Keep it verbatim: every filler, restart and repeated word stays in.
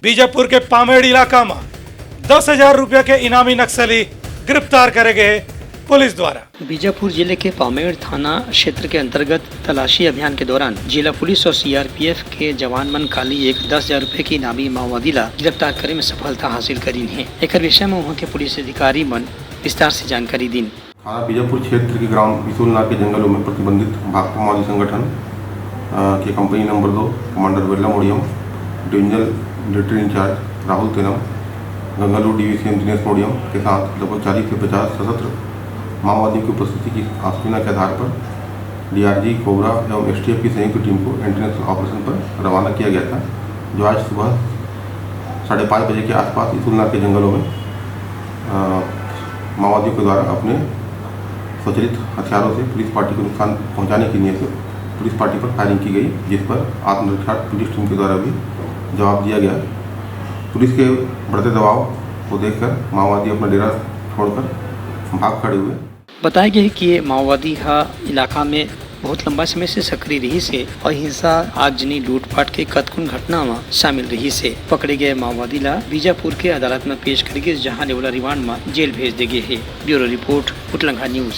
बीजापुर के पामेड़ इलाका म दस हजार रुपया के इनामी नक्सली गिरफ्तार करे गए हे पुलिस द्वारा। बीजापुर जिले के पामेड़ थाना क्षेत्र के अंतर्गत तलाशी अभियान के दौरान जिला पुलिस और सीआरपीएफ के जवान मन काली एक दस हजार रुपये के इनामी माओवादी ला गिरफ्तार करे में सफलता हासिल करीन हे। एकर विषय में वहां के पुलिस अधिकारी मन विस्तार से जानकारी दीन। थाना बीजापुर क्षेत्र के ग्राम बिसुलनार के जंगलों में प्रतिबंधित भाकपा माओवादी संगठन, अ, के कंपनी नंबर दो commander Vella Modiyam, divisional military incharge Rahul Tenam, Gangalur DVCM Dinesh Modiyam के साथ लगभग चालीस से पचास सशस्त्र माओवादियों की उपस्थिति की आशंका के आधार पर डीआरजी कोबरा एवं एसटीएफ की संयुक्त टीम को एंटी नक्सल ऑपरेशन पर रवाना किया गया था, जो आज सुबह साढ़े पाँच बजे के आसपास बिसुलनार के जंगलों में, अ, माओवादियों के द्वारा अपने स्वचालित हथियारों से पुलिस पार्टी को नुकसान पहुंचाने की नीयत से पुलिस पार्टी पर फायरिंग की गई, जिस पर आत्मरक्षा पुलिस टीम के द्वारा भी जवाब दिया गया। पुलिस के बढ़ते दबाव को देखकर माओवादी अपना डेरा छोड़कर भाग खड़े हुए। बताया गया है कि ये माओवादी हा इलाका में बहुत लंबा समय से सक्रिय रहिस हे और हिंसा, आगजनी, लूटपाट के कतकुन घटना में शामिल रहिस हे। पकड़े गए माओवादी ला बीजापुर के अदालत में पेश करे गिस, जहां ले ओला रिमांड में जेल भेज दे गए हे। ब्यूरो रिपोर्ट, उतलंघा न्यूज।